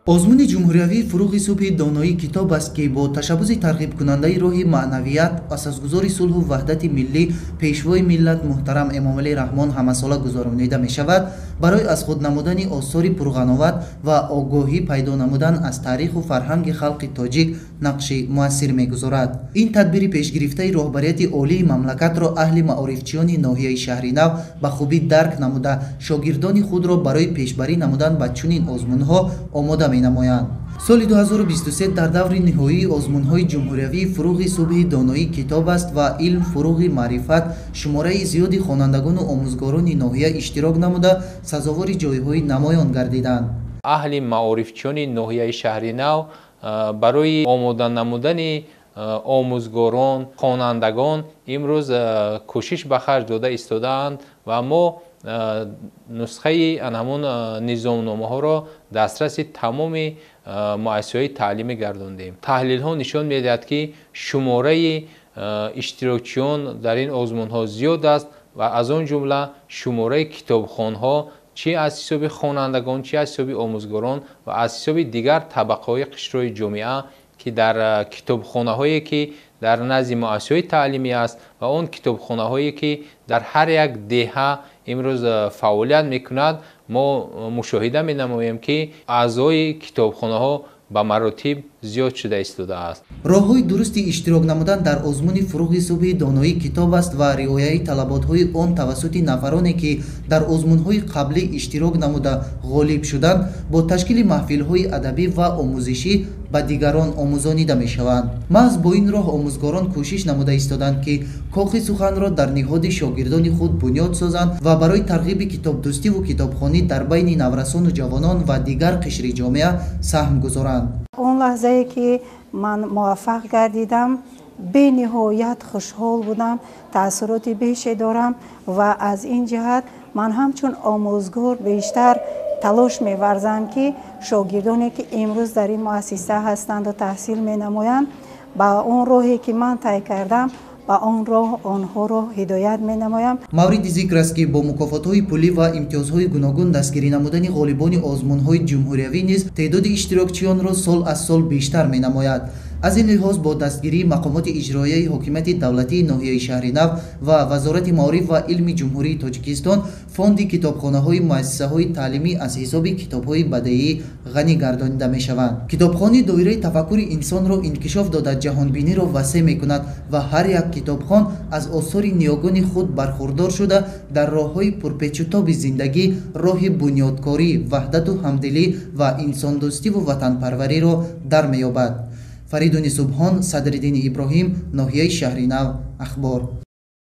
Озмуни ҷумҳуриявии «Фурӯғи субҳи доноӣ китоб аст», ки бо ташаббуси тарғибкунандаи роҳи маънавият, асосгузори сулҳу ваҳдати миллӣ, Пешвои миллат муҳтарам Эмомалӣ Раҳмон ҳамасола гузаронида мешавад, барои аз худ намудани осори пурғановат ва огоҳӣ пайдо намудан аз таъриху фарҳанги халқи тоҷик нақши муассир мегузорад. Ин тадбири пешгирифтаи роҳбарияти олии мамлакатро аҳли маорифчиёни ноҳияи Шаҳринав ба хубӣ дарк намуда, шогирдони худро барои пешбарӣ намудан ба чунин озмунҳо омода менамоянд. Соли 2023 дар даври ниҳоии озмунҳои ҷумҳуриявии «Фурӯғи субҳи доноӣ китоб аст» ва «Илм фурӯғи маърифат» шумораи зиёди хонандагону омӯзгорони ноҳия иштирок намуда, сазовори ҷойҳои намоён гардиданд. Аҳли маорифчиёни ноҳияи Шаҳринав барои омода намудани омӯзгорон, хонандагон имрӯз кӯшиш ба харҷ дода истодаанд ва мо нусхаи ҳамон низомномаҳоро дастраси тамоми муассисаҳои таълимӣ гардондем. Таҳлилҳо нишон медиҳад, ки шумораи иштирокчиён дар ин озмунҳо зиёд аст ва аз он ҷумла шумораи китобхонҳо, чи аз ҳисоби хонандагон, чи аз ҳисоби омӯзгорон ва аз ҳисоби дигар табақаҳои қишрҳои ҷомеа, ки дар китобхонаҳое, ки дар назди муассисаҳои таълимӣ аст, ва он китобхонаҳое, ки дар ҳар як деҳа имрӯз фаъолият мекунад, мо мушоҳида менамоем, ки аъзои китобхонаҳо ба маротиб зиёд шуда истодааст. Роҳҳои дурусти иштирок намудан дар озмуни «Фурӯғи субҳи доноӣ китоб аст» ва риояи талаботҳои он тавассути нафароне, ки дар озмунҳои қаблӣ иштирок намуда ғолиб шуданд, бо ташкили маҳфилҳои адабӣ ва омӯзишӣ ба дигарон омӯзонида мешаванд. Маҳз бо ин роҳ омӯзгорон кӯшиш намуда истоданд, ки кохи суханро дар ниҳоди шогирдони худ бунёд созанд ва барои тарғиби китобдӯстиву китобхонӣ дар байни наврасону ҷавонон ва дигар қишри ҷомеа саҳм гузоранд. Он лаҳзае, ки ман муваффақ гардидам, бениҳоят хушҳол будам, таассуроти беше дорам ва аз ин ҷиҳат ман ҳамчун омӯзгор бештар талош меварзам, ки шогирдоне, ки имрӯз дар ин муассиса ҳастанду таҳсил менамоянд, ба он роҳе, ки ман тай кардам, ба он роҳ онҳоро ҳидоят менамоям. Мавриди зикр аст, ки бо мукофотҳои пулӣ ва имтиёзҳои гуногун дастгирӣ намудани ғолибони озмунҳои ҷумҳуриявӣ низ теъдоди иштирокчиёнро сол аз сол бештар менамояд. Аз ин лиҳоз бо дастгирии мақомоти иҷроияи ҳокимияти давлатии ноҳияи Шаҳринав ва Вазорати маориф ва илми Ҷумҳурии Тоҷикистон фонди китобхонаҳои муассисаҳои таълимӣ аз ҳисоби китобҳои бадеӣ ғанӣ гардонида мешаванд. Китобхонӣ доираи тафаккури инсонро инкишоф дода, ҷаҳонбиниро васеъ мекунад ва ҳар як китобхон аз осори ниёгони худ бархурдор шуда, дар роҳҳои пурпечутоби зиндагӣ роҳи бунёдкорӣ, ваҳдату ҳамдилӣ ва инсондӯстиву ватанпарвариро дар меёбад. Фаридуни Субҳон, Садриддини Иброҳим, ноҳияи Шаҳринав, Ахбор.